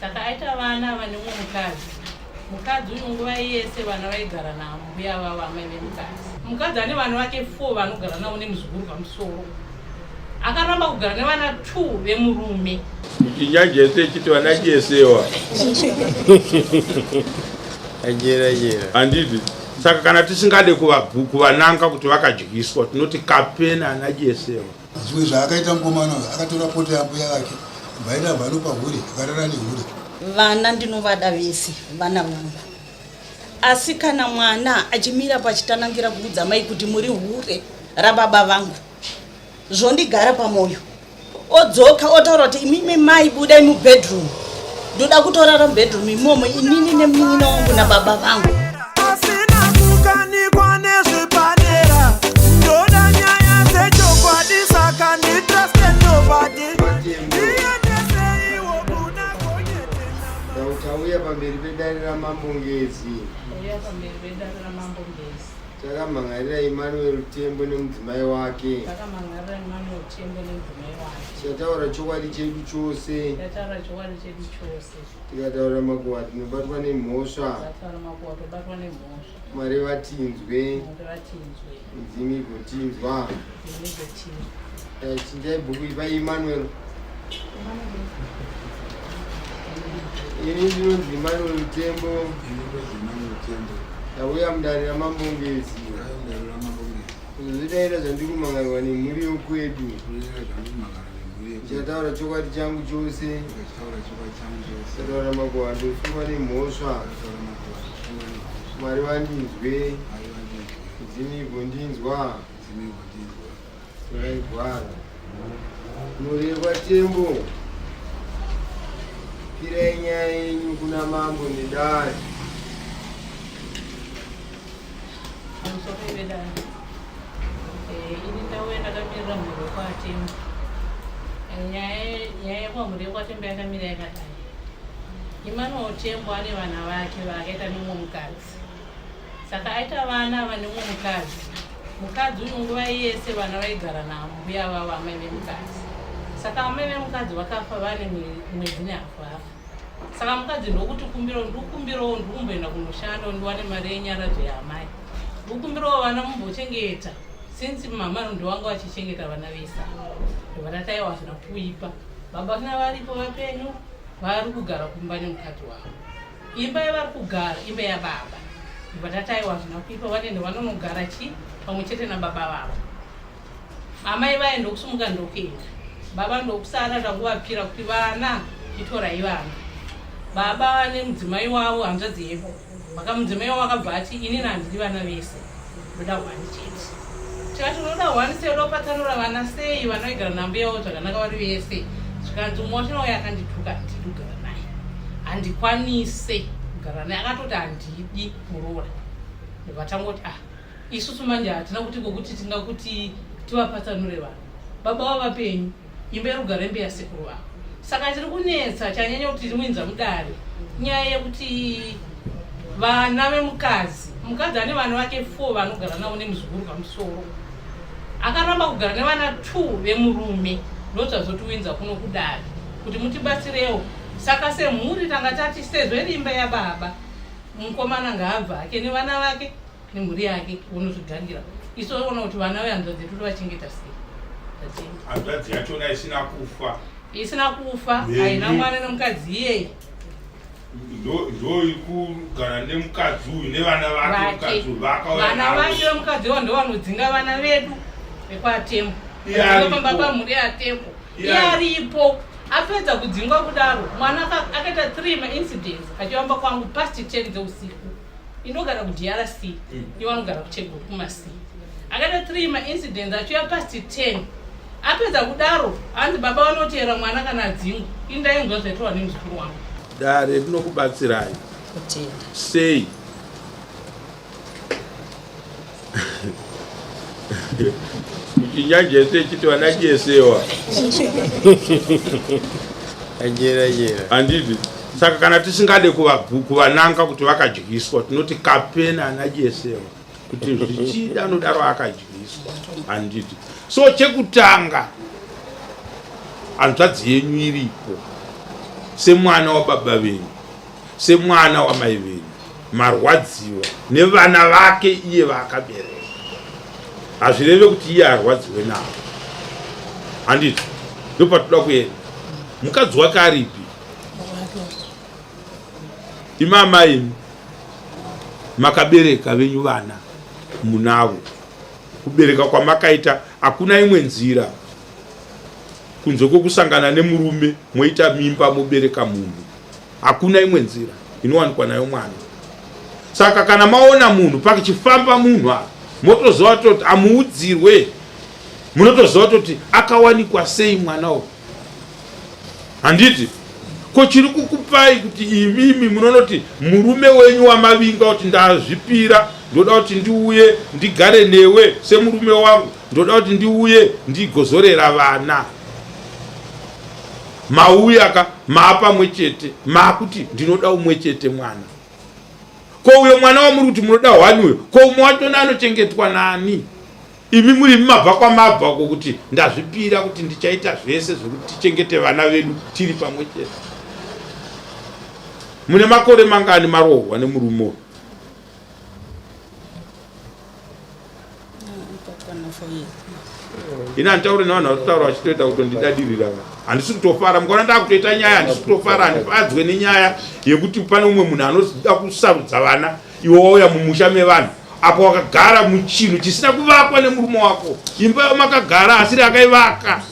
Saka aita vana vane mumwe mukadzi. Mukadzi uyu nguva yese vana vaigara nambuya vavo amai vemukadzi. Mukadzi ane vana vake 4 vanogara navo nemuzukuru pamusoro. Akaramba kugara nevana 2 vemurume. Chinyajese chiti vana jesewa. Ajera jera. Handiti. Saka kana tisingade kuvananga kuti vakadyiswa tinoti kapena ana jesewa. Zvimwe zvaakaita mukomana uyu akatora poto yambuya vake bvaida bva anopa hure akarara nehure. Vana ndinovada vese vana vangu asi kana mwana achimira pachitanangira kuudza mai kuti muri hure rababa vangu zvondigara pamoyo odzoka otaura kuti imimi mai budai mubedroom ndoda kutorara mubedroom imomo inini nemunin'ina wangu nababa vangu. Asina kukanikwa nezvepadera ndoda nyaya dzechokwadi saka nditruste nobody ndiyendeseiwo kuna gonyete. Tauya pamberi pedare raMambo Ngezi. Tauya pamberi pedare raMambo Ngezi. Takamhan'arira Emmanuel Tembo nemudzimai wake. Takamhan'arira Emmanuel Tembo nemudzimai wake. Tichataura chokwadi chedu chose. Tichataura chokwadi chedu chose. Tikataura makuhwa tinobatwa nemhosva. Tikataura makuhwa tobatwa nemhosva. Mwari vatinzwe. Mwari vatinzwe. Midzimu igotinzwa. Midzimu igotinzwa. Chinjai bhuku ipai Emmanuel. Ini ndinonzi Emmanuel Tembo. Ini ndinonzi Emmanuel Tembo. Ndauya mudare raMambo Ngezi. Ndauya mudare raMambo Ngezi. Kuzozvidaira zvandiri kumangarwa nemhuri yokwedu. Kuzozvidaira zvandiri kumangarwa nemhuri yokwedu. Ndichataura chokwadi changu chose. Ndichataura chokwadi changu chose. Ndataura makuhwa ndosungwa nemhosva. Ndataura makuhwa ndosungwa nemhosva. Mwari vandinzwe. Mwari vandinzwe. Midzimu igondinzwa. Midzimu igondinzwa. Torai gwaro. Murehwa Tembo. Pirai nyaya yenyu kuna mambo nedare. Pamusoro vedare. Ini ndauya ndakamirira mhuri yekwaTembo. Nyaya yekwamhuri yekwaTembo yakamira yakadai. Emmanuel Tembo ane vana vake vaakaita nemumwe mukadzi. Saka aita vana vane mumwe mukadzi. Mukadzi uyu nguva yese vana vaigara nambuya vavo amai vemukadzi. Saka amai vemukadzi vakafa vane mwedzi nehafu hafu. Saka mukadzi ndokuti kumbirawo ndikukumbirawo ndikumboenda kunoshanda ndiwane mari yenyaradzo yaamai. Ndikukumbirawo vana mumbochengeta since mama ndowanga vachichengeta vana vese. Ndobva tati aiwa hazvina kuipa. Baba kna varipo vapenyu vari kugara kumba nemukadzi wavo. Imba yavari kugara imba yababa. Ndobva tati aiwa hazvina kuipa vanoenda vanonogara chi pamwe chete nababa vavo. Amai vaye ndokusumuka ndokuenda. Baba ndokusara takuvapira kuti vana chitorai vana. Baba nemudzimai wavo hanzvadzi yevo. Vakamudzimai wavo akabva ati inini handidi vana vese ndoda one chete. Tikati unoda one sei unoda kupatsanura vana sei vana vaigara nambuya vavo zvakanaka vari vese. Zvikanzi umwe wacho nauya akandituka handidi kugara naye. Handikwanise kugara naye akatoti handidi muroora. Ndobva tangoti ah isusu manje hatina kuti kokuti tingakuti tivapatsanure vanhu. Baba vavo vapenyu imba yerugare imba yasekuru vavo. Saka chiri kunetsa chanyanya kuti timuinza mudare nyaya yekuti vana vemukadzi mukadzi ane vana vake 4 vanogara navo nemuzukuru pamusoro akaramba kugara nevana 2 vemurume ndozvazotiwinza kuno kudare kuti mutibatsirewo. Saka semhuri tanga tati sezvo iri imba yababa mukomana ngaabva hake nevana vake nemhuri yake vonozvigangira isu vaona kuti vana vehanzvadzi yedu tovachengeta sei. Tatenda. Hanzvadzi yachona isina kufa. Isina kufa haina mwana nemukadzi iyeye. Ndo iri kugara nemukadzi uyu nevana vake mukadzi uyu vakauya Vana navo. vake vemukadzi uyo ndovanodzinga vana vedu vekwaTembo. Iye aripo. Pamba pamhuri yaTembo. Iye Iye aripo. Apedza kudzingwa kudaro mwana akaita 3 maincidents achivamba kwangu past 10 dzeusiku. Inogara kuDRC, ivo vanogara kuChegutu kuMasi. Akaita 3 maincidents achiuya past 10. Apedza kudaro hanzi baba vanoteera mwana kana adzingwa. Ini ndainzwa zvaitorwa nemuzukuru wangu. Dare rinokubatsirai Kutenda. sei? Chinyajese chiti vana jesewa. Ajera jera. Handiti. Saka kana tisingade kuvananga kuti vakadyiswa tinoti kapena ana jesewa kuti zvichida anodaro akadyiswa. Handiti. So chekutanga hanzvadzi yenyu iripo. Semwana wababa venyu, semwana wamai venyu, marwadziwa nevana vake iye vaakabereka. Hazvireve kuti iye arwadziwe navo. Handiti ndopatoda kuenda. Mukadzi wake aripi? Imi amai imi makabereka venyu vana munavo. Kubereka kwamakaita hakuna imwe nzira kunze kwekusangana nemurume moita mimba mobereka munhu. Hakuna imwe nzira inowanikwa nayo mwana. Saka kana maona munhu pakichifamba munhu apa motoziva toti amuudzirwe, munotoziva toti akawanikwa sei mwana uyu. Handiti ko chiri kukupai kuti imimi munonoti murume wenyu wamavinga kuti ndazvipira, ndoda kuti ndiuye ndigare newe semurume wangu, ndoda kuti ndiuye ndigozorera vana. Mauya ka maapamwe chete, maakuti ndinoda umwe chete mwana. Ko uyo mwana wamuri kuti munoda hwani uyo, ko umwe wachona anochengetwa nani? Imi muri mabva kwamabva uko kuti ndazvipira kuti ndichaita zvese zvekuti tichengete vana vedu tiri pamwe chete. Mune makore mangani maroorwa nemurume uyu? Ini handitaure nevanhu vari kutaura vachitoita kutondidadirira. Handisi kutofara, mukaona ndakutoita nyaya handisi kutofara, handifadzwe nenyaya yekuti pane umwe munhu anoda kusarudza vana iwe wauya mumusha mevanhu apo wakagara muchinhu chisina kuvakwa nemurume wako. Imba yamakagara asiri akaivaka,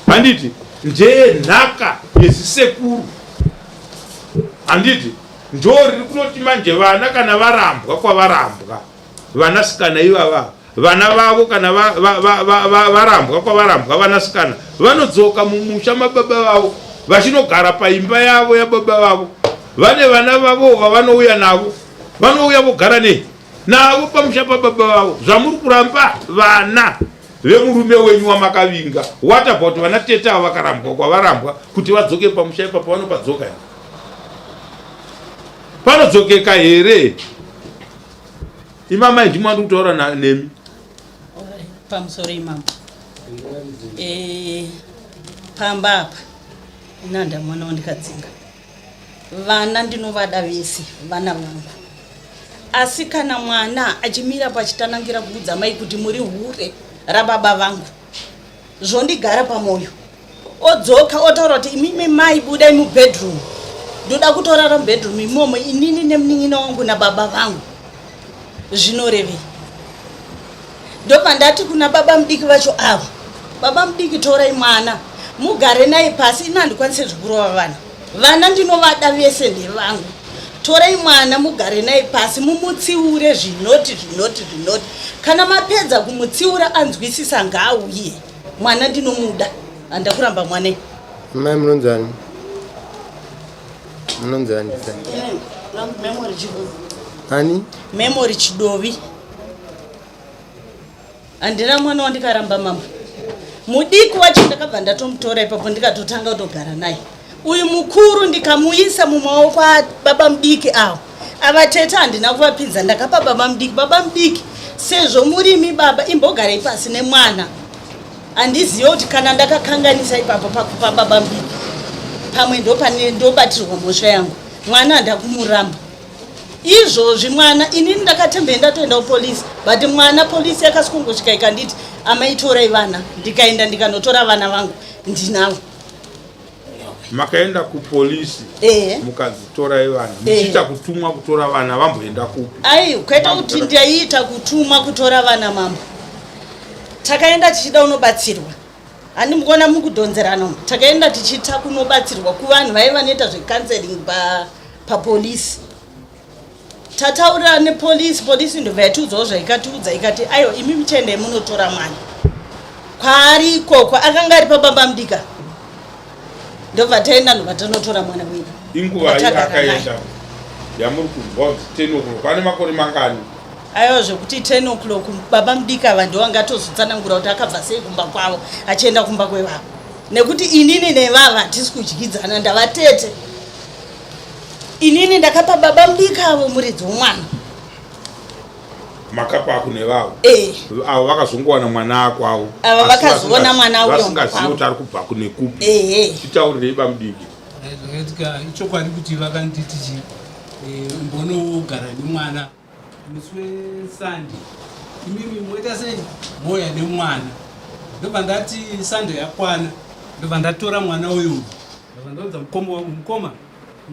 handiti ndeye nhaka yezisekuru, handiti ndo riri kunoti manje vana kana varambwa kwavarambwa vanasikana ivava vana vavo kana varambwa kwavarambwa vanasikana vanodzoka mumusha mababa vavo vachinogara paimba yavo yababa vavo vane vana vavo vavanouya navo vanouya vogara nei navo pamusha pababa vavo. Zvamuri kuramba vana vemurume wenyu wamakavinga, what about vana tete avo vakarambwa kwavarambwa kuti vadzoke pamusha ipapo? Vanopadzoka here? Panodzokeka here? Imamai ndimo andiri kutaura nemi. Pamusoro imambo. Pamba apa inanda mwana wandikadzinga. Vana ndinovada vese vana vangu, asi kana mwana achimira pachitanangira kuudza mai kuti muri hure rababa vangu, zvondigara pamoyo. Odzoka otaura kuti imimi mai budai mubedroom, ndoda kutorara mubedroom imomo inini nemunin'ina wangu nababa vangu. Zvinorevei? Ndobva ndati kuna baba mudiki vacho avo, baba mudiki torai mwana mugare naye pasi, ini handikwanise zvekurova vana, vana ndinovada vese ndevangu. Torai mwana mugare naye pasi mumutsiure zvinoti zvinoti zvinoti. Kana mapedza kumutsiura anzwisisa ngaauye. Mwana ndinomuda, handakuramba mwana. Mai munonzani? Munonzani? Memory Chidovi. Ani? Memory Chidovi. Handina mwana wandikaramba mama. Mudiki wacho ndakabva ndatomutora ipapo ndikatotanga kutogara naye. Uyu mukuru ndikamuisa mumaoko ababa mudiki avo. Ava tete handina kuvapinza, ndakapa baba mudiki. Baba mudiki, sezvo murimi baba, imbogarai pasi nemwana. Handizive kuti kana ndakakanganisa ipapo pakupa baba mudiki, pamwe ndopane ndobatirwa mhosva yangu. Mwana handakumuramba. Izvozvi mwana inini ndakatembe ndatoenda kupolisi, but mwana polisi yakasvikongosvika ikanditi amai torai vana, ndikaenda ndikanotora vana vangu ndinavo. Makaenda kupolisi mukanzi torai vana, muchiita kutumwa kutora vana, vamboenda kupi? Ai, kwete kuti ndaiita kutumwa kutora vana mambo. Takaenda tichida kunobatsirwa. Handi mukuona mukudhonzerana umu. Takaenda tichiita kunobatsirwa kuvanhu vaiva vanoita zvecounseling papolisi. Tataura nepolisi, polisi ndobva yatiudzawo zvaikatiudza, ikati aiwa imi muchiendai munotora mwana kwaari ikoko, akanga ari pababa mudika. Ndobva taenda ndobva tanotora mwana wedu. Inguva akaenda yamuri kunzwa kuti 10 o'clock ane makore mangani? Aiwa zvekuti 10 o'clock baba mudika ava ndiwo angatozotsanangura kuti akabva sei kumba kwavo achienda kumba kwevavo, nekuti inini nevava hatisi kudyidzana, ndavatete. Inini ndakapa baba mudika avo muridzi womwana. Makapa kune vavo? Avo vakazongowana mwana akwavo. Ava vakazoona mwana uyo vasingazivi kuti ari kubva kune kupi. Titaurirei bamudiki. Zvakaitika ichokwadi kuti vakanditi chi eh, mbonogara nemwana musi wesunday, imimi moita sei, moya nemwana. Ndobva ndati Sunday yakwana, ndobva ndatora mwana uyu, ndobva ndaudza mukoma wangu, mukoma,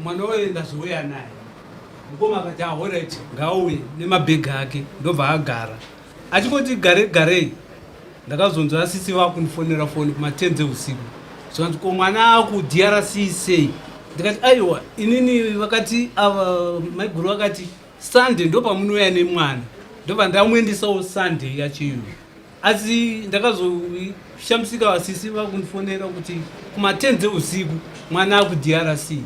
mwana uyu ndazouya naye. Mukoma akati alright, ngauye nemabhegi ake. Ndobva agara achingoti gare garei, ndakazonzwa asisi vakundifonera foni kuma10 dzeusiku, zvikanzi, "Ko mwana akuDRC sei?" Ndikati, "Aiwa, inini vakati ava maiguru vakati Sunday ndopamunouya nemwana." Ndobva ndamuendesawo Sunday yacho iyoyo, asi ndakazoshamisika vasisi vakundifonera kuti kuma10 dzeusiku mwana akuDRC.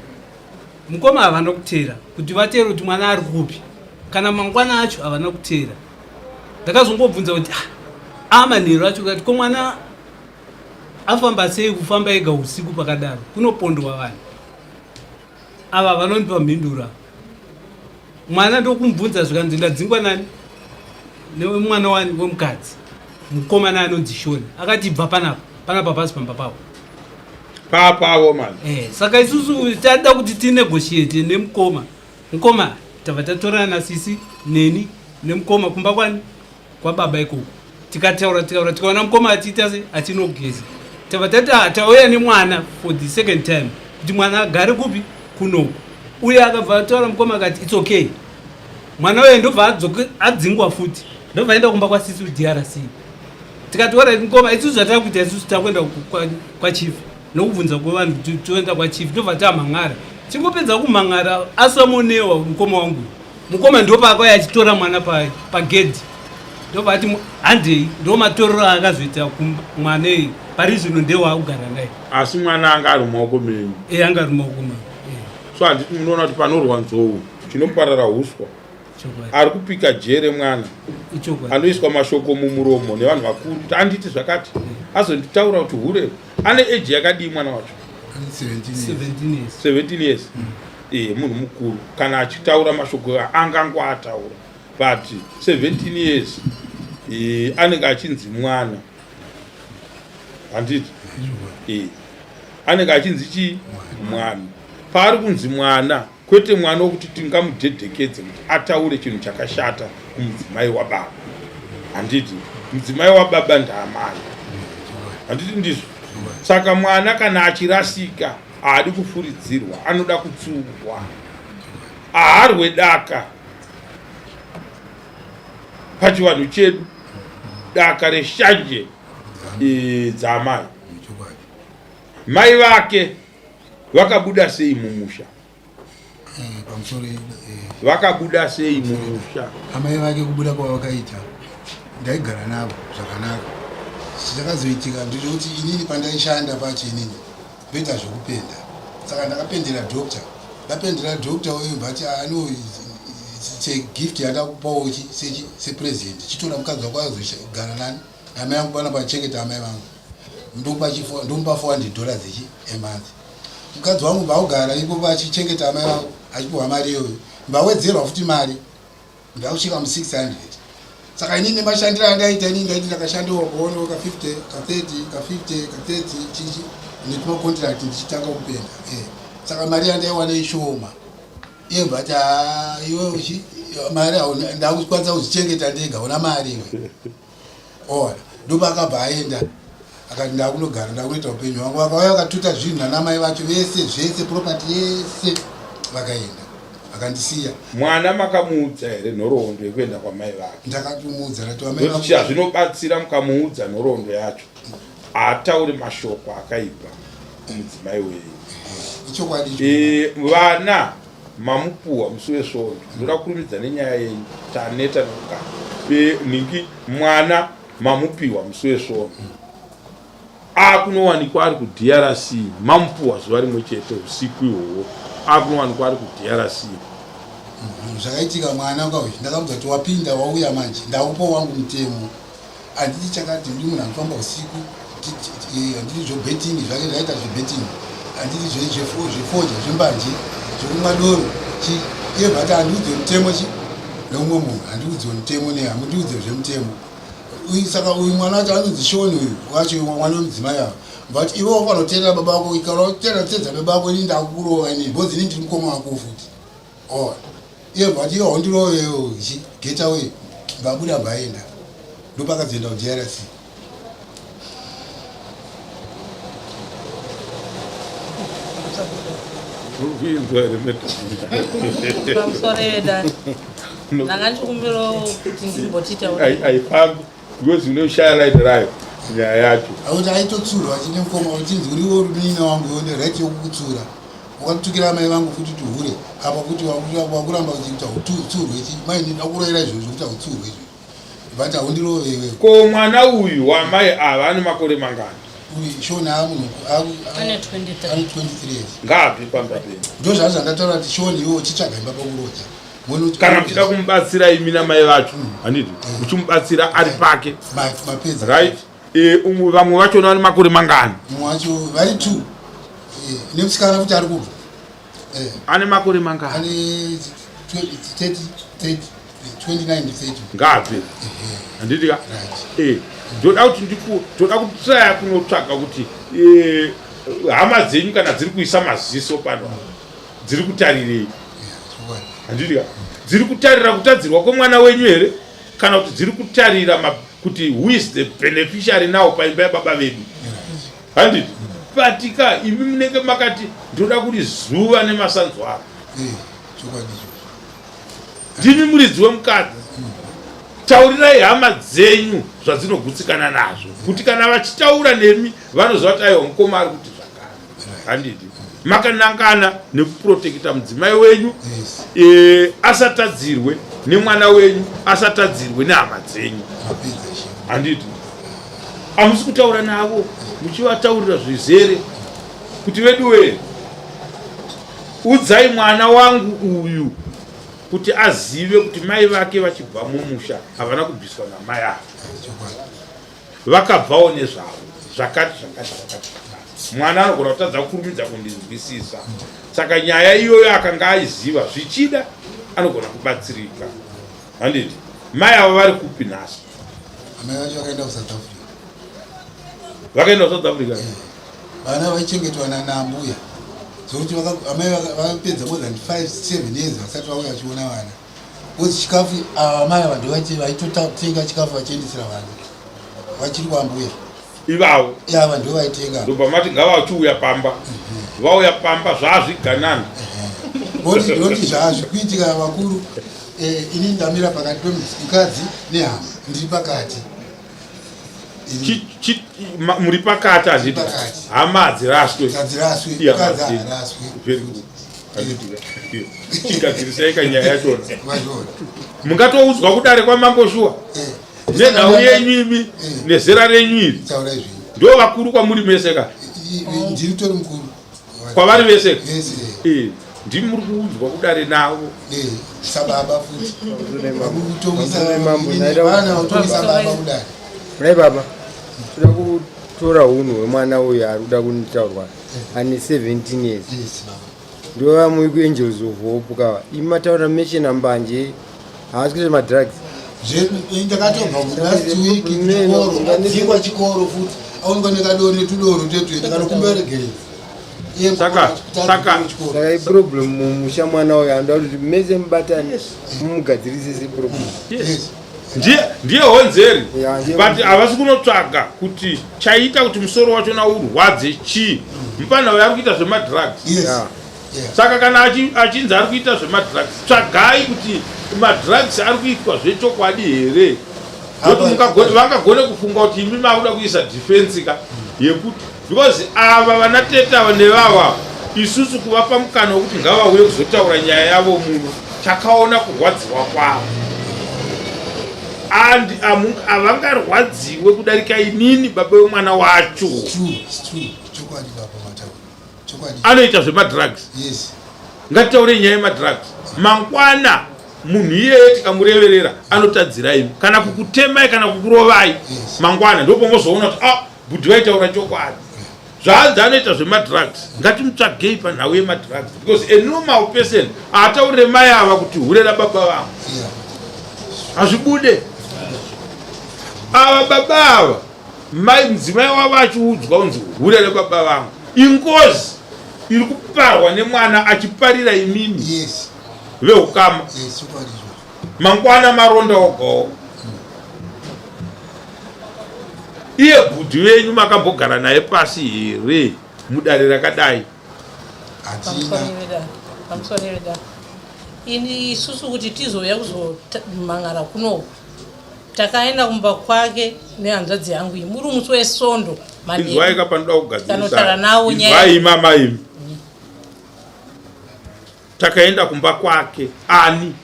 Mukoma havana kuteera kuti vateere kuti mwana ari kupi. Kana mangwana acho havana kuteera. Ndakazongobvunza kuti, "Ah, amanheru acho kati ko mwana afamba sei kufamba ega usiku pakadaro, kunopondwa vanhu ava?" Vanondipa mhindura, mwana ndokumubvunza, zvikanzi, "Ndadzingwa nani? Nemwana wani wemukadzi, mukomana anonzi Shoni. Akati bva panapa, panapa pasi pamba pavo." Papavo mani. Saka isusu tada kuti tinegotiate nemukoma. Mukoma tabva tatorana nasisi neni nemukoma kumba kwani kwababa ikoko, tikataura, tikaura, tikaona mukoma achiita se achinogeza. Tabva tati, "Ah, tauya nemwana for the second time kuti mwana agare kupi? Kunoku." Uye akabva ataura mukoma akati, "It's okay." Mwana uye ndobva adzingwa futi, ndobva aenda kumba kwasisi kuDRC. Tikati, "Alright mukoma, isusu zvatava kuita, isusu takuenda kwachief nokubvunza kwevanhu kuti toenda kwachief." Ndobva tamhang'ara. Chingopedza kumhang'ara, asamonewa mukoma wangu. Mukoma ndopaakauya achitora mwana pagedhi, ndobva ati, "Handei." Ndo matorero aakazoita mwana iyi. Pari zvino ndewaakugara naye. Asi mwana anga ari mumaoko menyu? E, anga ari mumaoko mangu. So handiti munoona kuti panorwa nzou chinoparara uswa? Ari kupika jere mwana. Anoiswa mashoko mumuromo nevanhu vakuru kuti anditi zvakati, azonditaura kuti hure. Ane eji yakadii mwana wacho? 17 years. 17 years. Munhu mukuru kana achitaura mashoko angango ataura, but 17 years anenge achinzi mwana, handiti? Anenge achinzi chii? Mwana. Paari kunzi mwana, kwete mwana wokuti tingamudhedhekedze kuti ataure chinhu chakashata kumudzimai wababa, handiti? Mudzimai wababa ndaamai, handiti ndizvo? Saka mwana kana achirasika haadi kufuridzirwa, anoda kutsurwa. Aharwe daka pachivanhu chedu, daka reshanje dzaamai. Mai vake vakabuda sei mumusha? Pamusoro. Vakabuda sei mumusha? Amai vake kubuda kwavakaita, ndaigara navo zvakanaka. Chakazoitika ndechekuti inini pandaishanda pacho, inini ndoita zvekupenda, saka ndakapendera doctor. Ndapendera doctor uyu, bvati ano gift yandakupawo sepresident, chitora mukadzi wako azogara nani, amai vangu panapa achengeta amai vangu. Ndomupa $400 ichi emonth. Mukadzi wangu mbaugara ipo vachichengeta amai vangu, achipiwa mari iyoyo, mbawedzerwa futi mari, ndakusvika mu600. Saka inini nemashandiro andaita inini, ndaiti ndakashandiwa kuono ka50, ka30, ka50, ka30, chichi netumacontract ndichitanga kupenda. Saka mari yandaiwana ishoma. Iye bvati, "Ah, iwe uchi mari ndakukwanisa kuzvichengeta ndega, una mari iwe." Ona, ndopakabva aenda, akati, "Ndakunogara, ndakunoita upenyu hwangu." Vakauya vakatuta zvinhu nanamai vacho vese, zvese, property yese, vakaenda vakandisiya. Mwana makamuudza here nhoroondo yekuenda kwamai vake? Ndakatomuudza, ndati amai Nokuti zvinobatsira mukamuudza nhoroondo yacho, haatauri mashoko akaipa kumudzimai wenyu. Ichokwadi. Vana mamupuhwa musi wesvondo. Ndoda kukurumidza nenyaya yenyu, taneta nekugara. Ningi mwana mamupiwa musi wesvondo, akunowanikwa ari kuDRC. Mamupuhwa zuva rimwe chete, usiku ihwohwo akunowanikwa ari kuDRC. Zvakaitika, mwana kauyu ndakamudza kuti, "Wapinda, wauya manje, ndakupa wangu mutemo. Handiti chakati ndi munhu anofamba usiku, handiti zvobetting zvake zvaita zvebetting, handiti zvefoja, zvembanje, zvekumwa doro chi." Iye bvati, "Handiudze mutemo chi neumwe munhu, handiudze mutemo ne hamundiudze zvemutemo." Saka uyu mwana wacho anonzi Shoni, uyu wacho mwana wemudzimai ava. But iwe unofanira kuteerera baba vako, kana uteerera kuteedza baba vako ini ndakukurova inini because ini ndiri mukoma wako futi. Oh. Iye but iwe haundirove iwe chi get away. Mbabuda mbaenda. Ndopakazoenda kuDRC. Pamusoro vedare. Ndanga ndichikumbirawo kuti ndimbotitaura. Haifambi because unoshaya light rayo nyaya yacho. Akuti aitotsurwa achine mukoma uchinzi uriwo munin'ina wangu une right yokukutsura. Wakatukira amai vangu futi kuti hure apa kuti wakuramba uchiita utsurwe chi mai ndakuroyera izvozvo kuti autsurwe izvozvo. But haundirove iwewe. Ko mwana uyu wamai ava ane makore mangani? Uyu Shoni aamunhu Ane 23. ane 23 years. Ngaabve pamba penyu. Ndozvazvo zvandataura kuti Shoni iwe uchitsvaga imba pakuroja. Kana muchida kumubatsira imi namai vacho handiti muchimubatsira ari pake. Mapedza. Right? E, umwe vamwe vachona vane makore mangani? Mumwe wacho vari two. Eh, nemusikana futi ari kubva. Eh. Ane makore mangani? Ane 30 30 29 30. Ngaabve. Handiti ka? Eh, ndoda kuti ndiku ndoda kutraya kunotsvaga kuti eh, hama dzenyu kana dziri kuisa maziso pano dziri kutarirei? Handiti ka? Dziri kutarira kutadzirwa kwemwana wenyu here? Kana kuti dziri kutarira kuti who is the beneficiary now paimba yababa vedu? Handiti? But ka imi munenge makati ndoda kuti zuva nemasanzu ako. Ndimi muridzi wemukadzi. Taurirai hama dzenyu zvadzinogutsikana nazvo kuti kana vachitaura nemi vanoziva kuti aiwa mukoma ari kuti zvakati. Handiti? Makanangana nekuprotekita mudzimai wenyu e, asatadzirwe nemwana wenyu asatadzirwe nehama dzenyu. Handiti? Hamusi kutaura navo muchivataurira zvizere kuti veduwee udzai mwana wangu uyu kuti azive kuti mai vake vachibva mumusha havana kubviswa namai ava vakabvawo nezvavo zvakati zvakati zvakati zvakati mwana anogona kutadza kukurumidza kundinzwisisa saka nyaya iyoyo akanga aiziva zvichida anogona kubatsirika handiti mai ava vari kupi nhasi amai vacho vakaenda kusouth africa vakaenda kusouth africa eh, vana vaichengetwa naambuya zvokuti amai vapedza more than 5 7 years vasati vauya vachiona vana because chikafu amai ava ndovaiti vaitotenga chikafu vachiendesera vana vachiri kwambuya ivavo ava ndo vaitenga ndobva mati ngavachiuya pamba mhm. vauya pamba zvaazviganana ndoti zvaazvikuitika vakuru eh, ini ndamira pakati pemukadzi nehama ndiri pakati muri pakati hazviti hama hadziraswe chigadzirisai kanyaya yachona mungatoudzwa kudare kwamambo shuwa eh. nenhau yenyu imi eh. nezera renyu iri ndo vakuru kwamuri mese ka kwavari vese eh, ndimi muri kuudzwa kudare navo eh, sababa futi Mai baba toda kutora hunhu hwemwana uyu ari kuda kunitaurwa ane 17 years ndovamwe kuangels of hope kava imi mataura meshena mbanje haasi kuita madrugs ndakatobva last week kuchikoro dzingwa chikoro futi aonekwa nekadoro netudoro tetwe ndikanokumbira regerero saka saka saka iproblem mumusha mwana uyo anoda kuti mese mubatane mumugadzirise seproblem yes ndiye ndiye honzeri but havasi kunotsvaga kuti chaita kuti musoro wachona urwadze chii mupana uyo ari kuita zvemadrugs yes. yeah. Saka kana achinzi ari kuita zvemadrugs, tsvagai kuti madrugs ari kuitwa zvechokwadi here. Nokuti vangagone kufunga kuti imi makuda kuisa defense ka yekuti because ava vana tete ava nevava isusu kuvapa mukana wekuti ngavauye kuzotaura nyaya yavo muno takaona kurwadziwa kwavo and havangarwadziwe kudarika inini baba wemwana wacho. Chokwadi baba mataura. Anoita zvemadrugs. Yes. Ngatitaure nyaya yemadrugs. Mangwana munhu iyeye tikamureverera anotadzira imi kana kukutemai kana kukurovai. Yes. Mangwana ndopomozoona kuti ah bhudhi vaitaura chokwadi. Zvaanzi anoita zvemadrugs ngatimutsvagei panhau yemadrugs because a normal person haataurire mai ava kuti hure rababa vangu. Hazvibude. Ava baba ava. Mai mudzimai wavo achiudzwa unzi hure rebaba vangu. Ingozi iri kuparwa nemwana achiparira imimi. Yes. Veukama. Yes, chokwadi ichocho. Mangwana maronda ogawo. Iye bhudhi venyu makambogara naye pasi here mudare rakadai? Hatina. Pamusoro vedare. Ini isusu kuti tizouya kuzomhan'ara kunoku takaenda kumba kwake nehanzvadzi yangu iyi muri musi wesondo Inzwai ka panoda kugadzirisa. Nawo nyaya. Inzwai mama imi. Takaenda kumba kwake ani?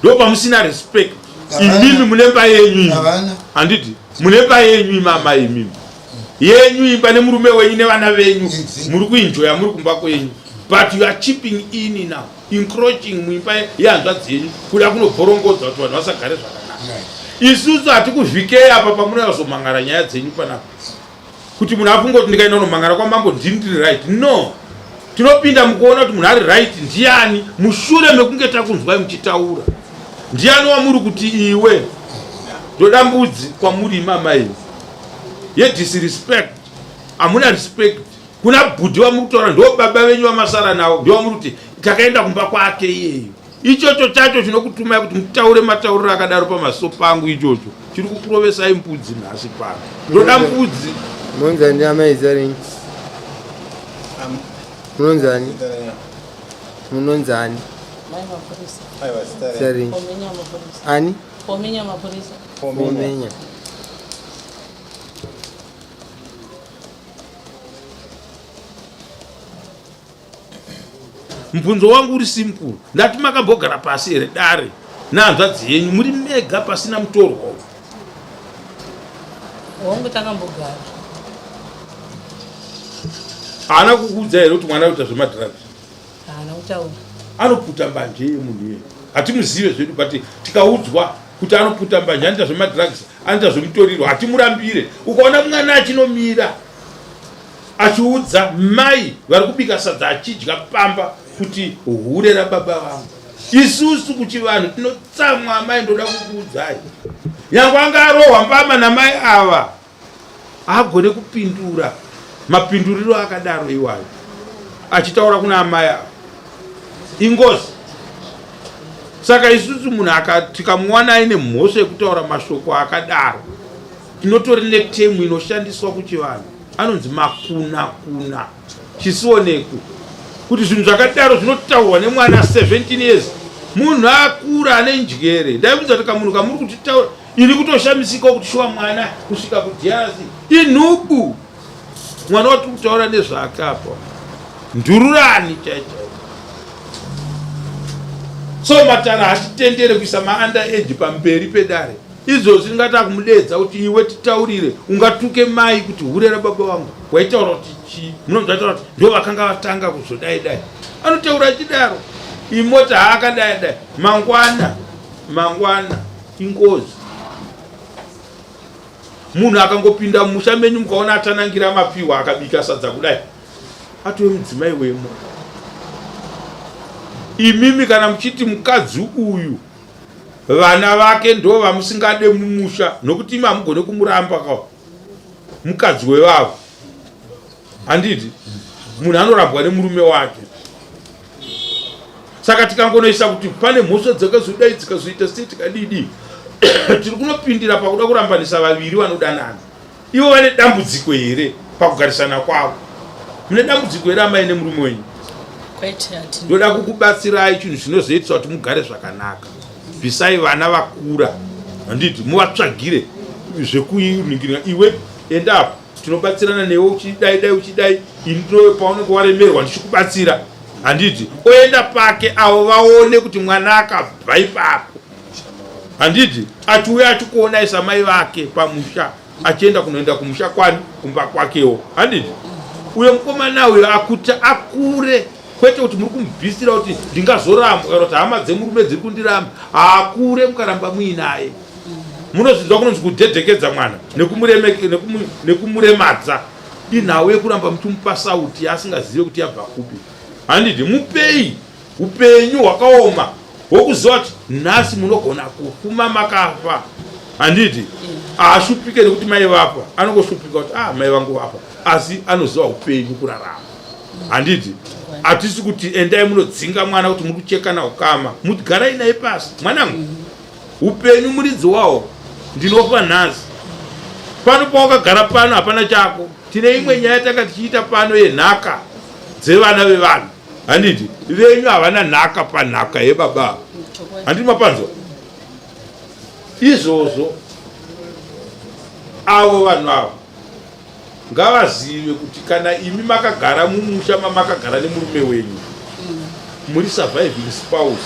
Ndopamusina respect. Imimi mune mba yenyu. Handiti mune mba yenyu imama imimi. Yenyu imba nemurume wenyu nevana venyu. Muri kuenjoya muri kumba kwenyu. But you are chipping in now. Encroaching muimba yehanzvadzi yenyu kuda kunobhorongodza kuti vanhu vasagare zvakanaka. Isusu hatikuvhikei apa pamunozomhangara nyaya dzenyu panapa. Kuti munhu afunge kuti ndikaenda kunomhangara kwamambo ndini ndiri right. No. Tinopinda mukuona kuti munhu ari right ndiani mushure mekunge takunzwai muchitaura. Ndiani wamuri kuti iwe ndoda mbudzi kwamuri imama iyi yedisrespect. Hamuna respect kuna bhudhi vamuri kutaura ndo baba venyu vamasara navo ndo vamuri kuti takaenda kumba kwake iyeyo. Ichocho chacho chinokutumai kuti mutaure matauriro akadaro pamaso pangu ichocho chiri kukurovesai mbudzi nhasi pano. Ndoda mbudzi. Munonzani amai zita renyu? Munonzani? Munonzani? Zita renyu? Ani? Pomenya mapurisa. Pomenya. Mubvunzo wangu uri simple. Ndati makambogara pasi here dare nehanzvadzi yenyu muri mega pasina mutorwa? Hongu takambogara. Haana kukuudza here kuti mwana anoita zvemadrugs? Haana kutaura. Anoputa mbanje yemunhu iye. Hatimuzive zvedu but tikaudzwa kuti anoputa mbanje anoita zvemadrugs anoita zvemutoriro hatimurambire. Ukaona mwana achinomira achiudza mai vari kubika sadza achidya pamba kuti hure rababa vangu. Isusu kuchivanhu tinotsamwa amai, ndoda kukuudzai. Nyangwe anga arohwa mbama namai ava haagone kupindura mapinduriro akadaro iwayo achitaura kuna amai ava ingozi. Saka isusu munhu tikamuwana aine mhosva yekutaura mashoko akadaro tinotori netemu inoshandiswa kuchivanhu anonzi makunakuna chisionekwe kuti zvinhu zvakadaro zvinotaurwa nemwana 17 years munhu akura ane njere. Ndaibvunza kuti kamunhu kamuri kutitaura ini kutoshamisika kuti shuwa mwana kusvika kuDRC inhubu mwana watiri kutaura nezvake apa ndururani chaichai. So matara hatitendere kuisa maunda age pamberi pedare. Izvozvi ndingati akumudeedza kuti iwe titaurire ungatuke mai kuti hure rababa vangu waitaura kuti chii munonzwa ataura kuti ndo vakanga vatanga kuzodai dai anotaura achidaro imota haakadai dai mangwana mangwana ingozi munhu akangopinda mumusha menyu mukaona atanangira mapiwa akabika sadza kudai atove mudzimai wemo imimi kana muchiti mukadzi uyu vana vake ndo vamusingade mumusha nokuti imi hamugone kumuramba ka mukadzi wevavo handiti munhu anorambwa nemurume wake. Saka tikangonoisa kuti pane mhosva dzakazodai dzikazoita sei tikadidi tiri kunopindira pakuda kurambanisa vaviri vanodanana. Ivo vane dambudziko here pakugarisana kwavo? Mune dambudziko here amai nemurume wenyu? Kwete, hatina. Ndoda kukubatsirai chinhu chinozoitisa kuti mugare zvakanaka. Bvisai vana vakura, handiti muvatsvagire zvekuiningirira. Iwe enda apo, tinobatsirana newe uchidai dai uchidai, ini paunenge waremerwa ndichikubatsira, handiti oenda pake avo vaone kuti mwana akabva ipapo, handiti achiuya achikuonai samai vake pamusha, achienda kunoenda kumusha kwani kumba kwakewo, handiti uyo mukomana uyo akuti akure, kwete kuti muri kumubvisira kuti ndingazorambwa kana kuti hama dzemurume dziri kundiramba. Haakure mukaramba muinaye. Munozvinzwa kunonzi kudhedhekedza mwana nekumuremadza inhau yekuramba muchimupa sauti yaasingazive kuti yabva kupi, handiti mupei upenyu hwakaoma hwokuziva kuti nhasi munogona kufuma makafa. Handiti haashupike nekuti mai vafa, anongoshupika kuti ah, mai vangu vafa, asi anoziva upenyu kurarama. Handiti hatisi kuti endai munodzinga mwana kuti muri kuchekana ukama, mugarai naye pasi mwanangu. Upenyu muridzi wawo, ndinofa nhasi pano pawakagara pano hapana chako. Tine imwe nyaya tanga tichiita pano yenhaka dzevana vevanhu, handiti venyu havana nhaka panhaka yebaba, handiti mapanzwa izvozvo? Avo vanhu avo ngavazive kuti kana imi makagara mumusha mamakagara nemurume wenyu, muri surviving spouse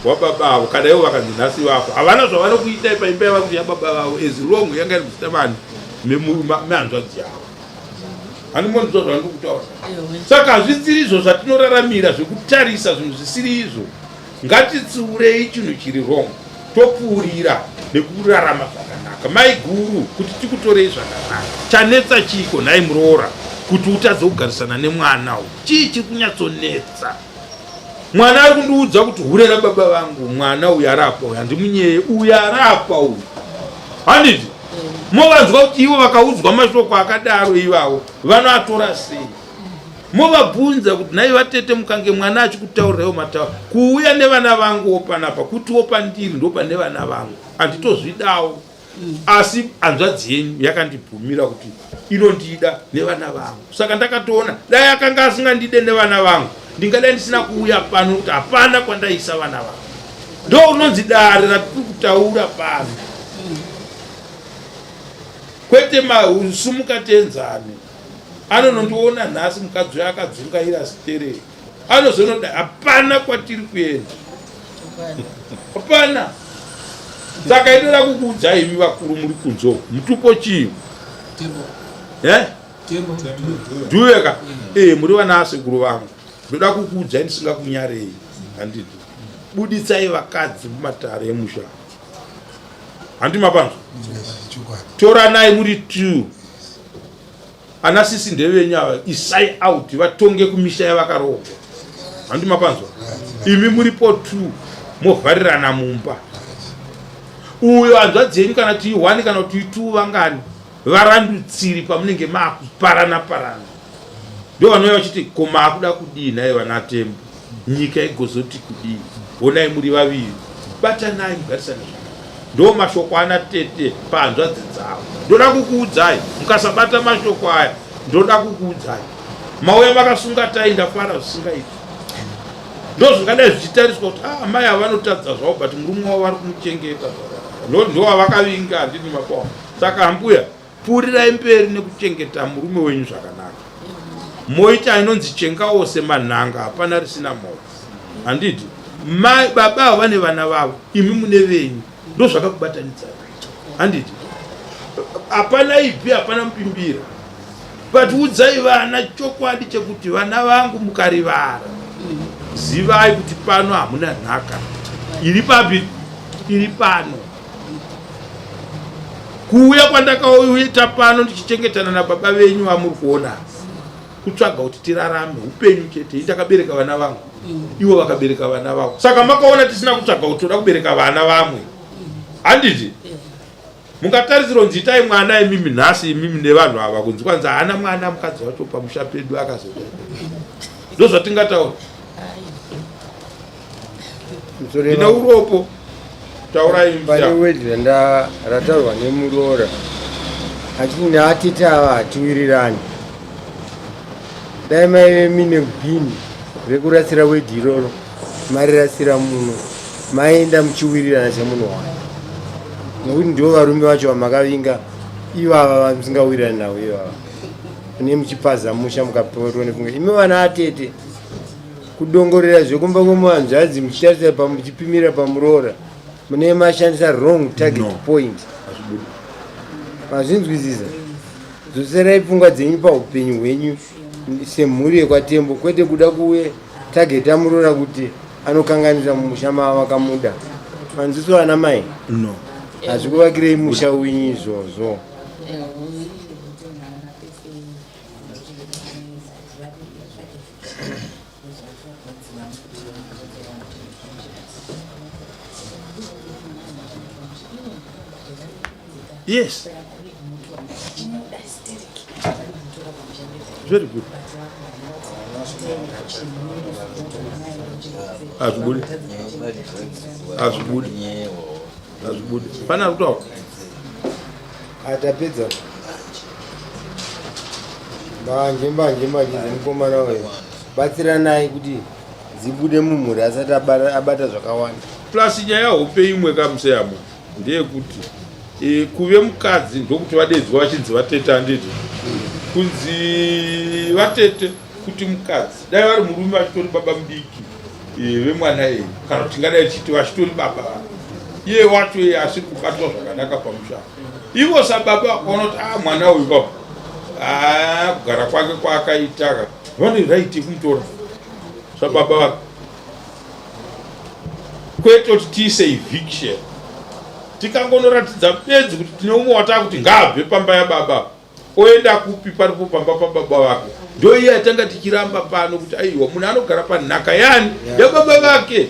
wababa avo. Kana ivo vakanzi nhasi vafa, havana zvavanokuitai paimba yava kuti yababa vavo, as long yanga iri muzita vanhu mehanzvadzi yavo. Handimonzwa zvandiri kutaura? Saka hazvisiri izvo zvatinoraramira zvekutarisa zvinhu zvisiri izvo. Ngatitsiurei chinhu chiri wrong, topfuurira nekurarama zvakanaka. Mai guru, kuti tikutorei zvakanaka, chanetsa chiiko nhai muroora kuti utadze kugarisana nemwana uyu? Chii chiri kunyatsonetsa? Mwana ari kundiudza kuti hure rababa vangu. Mwana uyu arapa uyu, handimunyeye, uyu arapa uyu, handiti movanzwa kuti ivo vakaudzwa mashoko akadaro ivavo vanoatora sei? Movabvunza kuti nhai vatete, mukange mwana achikutaurirewo mataura kuuya nevana vanguwo panapa, kutiwo pandiri ndo pane vana vangu, handitozvidawo, asi hanzvadzi yenyu yakandibvumira kuti inondida nevana vangu, saka ndakatoona dai akanga asingandide nevana vangu ndingadai ndisina kuuya pano, nokuti hapana kwandaisa vana vangu. Ndo unonzi dare ratiri kutaura pano, kwete masumuka tenzane. Anonondiona nhasi mukadzi uyo akadzungaira stereki, anozonoda hapana kwatiri kuenda, hapana. Saka inoda kukuudzai imi vakuru muri kunze uku, mutupo chii? Dhuve ka e muri vana asekuru vangu, ndoda kukuudzai ndisingakunyarei, handiti buditsai vakadzi mumatare emusha, handi mapanzwa? Toranai muri two, ana sisi ndevenyu ava, isai out vatonge kumisha yavakaroorwa, handi mapanzwa? Imi muripo two, movharirana mumba. Uyo hanzvadzi yenyu, kana kuti one kana kuti two, vangani varandutsiri pamunenge maakuparana parana, ndo vanouya vachiti ko maakuda kudii nhai vana Tembo, nyika igozoti kudii? Honai muri vaviri, batanai mugarisane zvakanaka. Ndo mashoko ana tete pahanzvadzi dzavo. Ndoda kukuudzai, mukasabata mashoko aya, ndoda kukuudzai, mauya makasunga tai, ndafara zvisingaiti. Ndo zvingadai zvichitariswa kuti ah, amai ava vanotadza zvavo, but murume wavo vari kumuchengeta zvakanaka, ndo wavakavinga, handiti mapawa? Saka ambuya, pfuurirai mberi nekuchengeta murume wenyu zvakanaka, moita inonzi chengawo semanhanga, hapana risina moyo, handiti? Mai baba avo vane vana vavo, imi mune venyu, ndo zvakakubatanidzai, handiti? Hapana ibvi, hapana mupimbira, but udzai vana chokwadi chekuti vana vangu, mukarivara zivai kuti pano hamuna nhaka iri papi, iri pano. Kuuya kwandakauita pano ndichichengetana nababa venyu vamuri kuona, kutsvaga kuti tirarame upenyu chete. Ndakabereka vana vangu, ivo vakabereka vana vavo, saka makaona tisina kutsvaga kuti toda kubereka vana vamwe, handiti? Mungatarisiro kunzi itai mwana imimi nhasi, imimi nevanhu ava, kunzi kwanzi haana mwana mukadzi wacho pamusha pedu akazoda, ndo zvatingataura. Ndine uropo, taurai. Pane wedi rataurwa nemuroora achiti naatete ava hatiwirirani. Dai maive mine bhini rekurasira wedi iroro, marirasira muno, maenda muchiwirirana semunhu wayo, nekuti ndivo varume vacho vamakavinga ivava vamusingawirirani navo ivava, mune muchipaza musha mukapiwa nefunga. Imi vana atete, kudongorera zvekumba kwemuhanzvadzi muchitarisa muchipimira pamuroora, mune mashandisa wrong target. No. Point mazvinzwisisa. Dzoserai pfungwa dzenyu paupenyu hwenyu semhuri yekwaTembo, kwete kuda kuuye tageta muroora kuti anokanganisa mumusha mava makamuda. Manzwiso ana mai? No. Hazvikuvakirei musha wenyu izvozvo. Yes, very good. Hazvibudi, hazvibudi, hazvibudi. Pane ari kutaura? Atapedza mbanje mbanje mbanje dzemukomana uyu, batsiranai kuti dzibude mumhuri asati abata zvakawanda. Plus nyaya hope imwe kamuseyamo ndeyekuti kuve mukadzi ndokuti vadedzwa vachinzi vatete, handiti? Kunzi vatete kuti mukadzi, dai vari murume vachitori baba mudiki vemwana iyi, kana kuti tingadai tichiti vachitori baba vake. Iye wacho iye asiri kubatwa zvakanaka pamusha. Ivo sababa vakaona kuti a mwana uyu baba, a kugara kwake kwaakaita, vane right yekumutora sababa vake, kwete kuti tiise eviction. Tikangonoratidza bedzi kuti tine umwe watakuti ngaabve pamba yababa, oenda kupi? Paripo pamba pababa vake. Ndo iye atanga tichiramba pano kuti aiwa, munhu anogara panhaka yani? Yababa vake.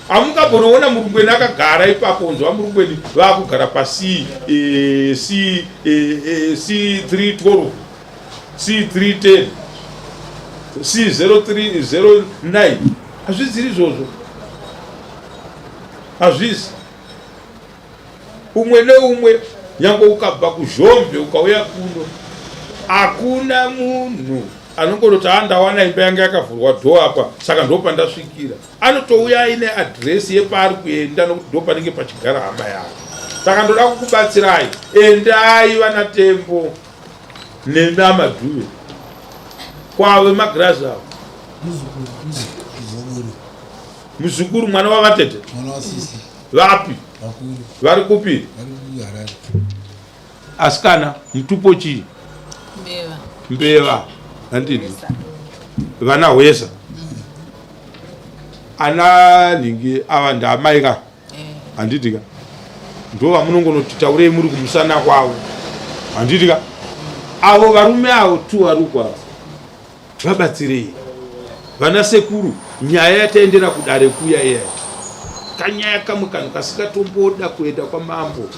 Hamungabonoona murungweni akagara ipapo, unzwa murungweni vaakugara paC C C312, C310, C0309. Hazviziri izvozvo, hazvizi. Umwe neumwe, nyange ukabva kuZhombe ukauya kuno, hakuna munhu anongoroti, "A, ndawana imba yanga yakavhurwa door apa, saka ndo pandasvikira." Anotouya aine adhiresi yepaari kuenda, nokuti ndo panenge pachigara hama yake. Saka ndoda kukubatsirai, endai vana Tembo nenamadhuve kwave magirazi avo. Muzukuru, mwana wavatete? Mwana wasisi. Vapi? Vakuru. Vari kupi? Vari kuHarare. Asikana, mutupo chii? Mbeva. Mbeva, handiti? Vana Hwesa, ana nhingi ava ndaamai ka, handiti ka? Ndo vamunongonoti taurei muri kumusana kwavo, handiti ka? Avo varume avo tu vari uko ava, vabatsirei vana sekuru. Nyaya yataendera kudare kuya iya, kanyaya kamwe kanhu kasingatomboda kuenda kwamambo.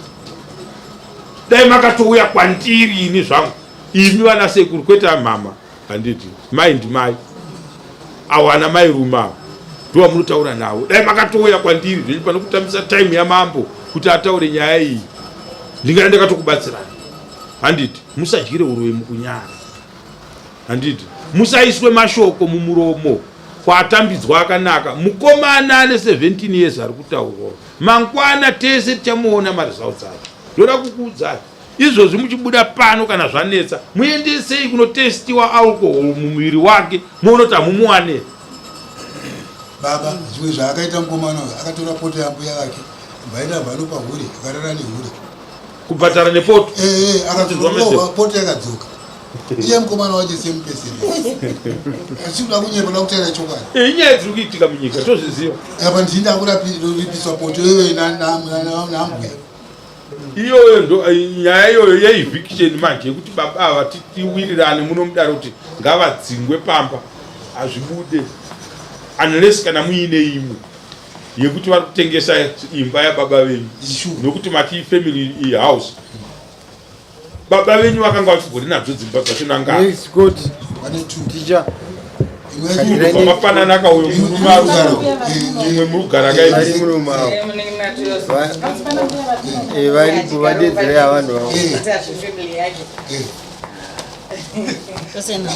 Dai makatouya kwandiri ini zvangu, imi vana sekuru, kwete amama, handiti? Mai ndimai avo, ana mai rume avo ndo vamunotaura navo. Dai makatouya kwandiri zvenyu pane kutambisa time yamambo kuti ataure nyaya iyi. Ndingai ndakatokubatsirai, handiti? Musadyire uroyi mukunyara, handiti? Musaiswe mashoko mumuromo kwatambidzwa akanaka. Mukomana ane 17 years ari kutaurwa, mangwana tese tichamuona maresults ake. Ndoda kukuudzai izvozvi, muchibuda pano, kana zvanetsa, muendesei kunotestiwa alcohol mumuviri wake, muone kuti hamumuwane. Baba, zvimwe zvaakaita mukomana uyu, akatora poto yambuya vake, bvaenda bvanopa hure, akarara nehure. Kubhatara nepoto? Ee, akadzoka, poto yakadzoka. Iye mukomana wacho semupeseri asi kuda kunyepa, da kutaura chokwadi. Inyaya dziri kuitika munyika, tozviziva. Apa ndini ndakuripiswa poto iyoyo nambuya. Iyoyo ndo nyaya iyoyo yeeviction manje, yekuti baba ava tiwirirane muno mudare kuti ngavadzingwe pamba. Hazvibude unless kana muine imwe yekuti vari kutengesa imba yababa venyu, nokuti mati family house. Baba venyu vakanga vachigori nadzo dzimba dzacho nanga. Next court. Ticha. Mafanana kauyo murume ari imwe murugara. Vari murume avo. Varipo, vadedzerei avanhu vavo. Tosena.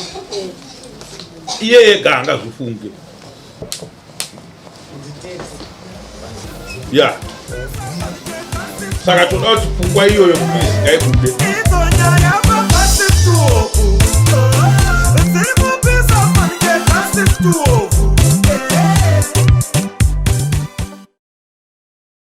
Iye ega angazvifunge ya. Saka toda kuti pfungwa iyoyo please ngaibude. Idzo nyaya.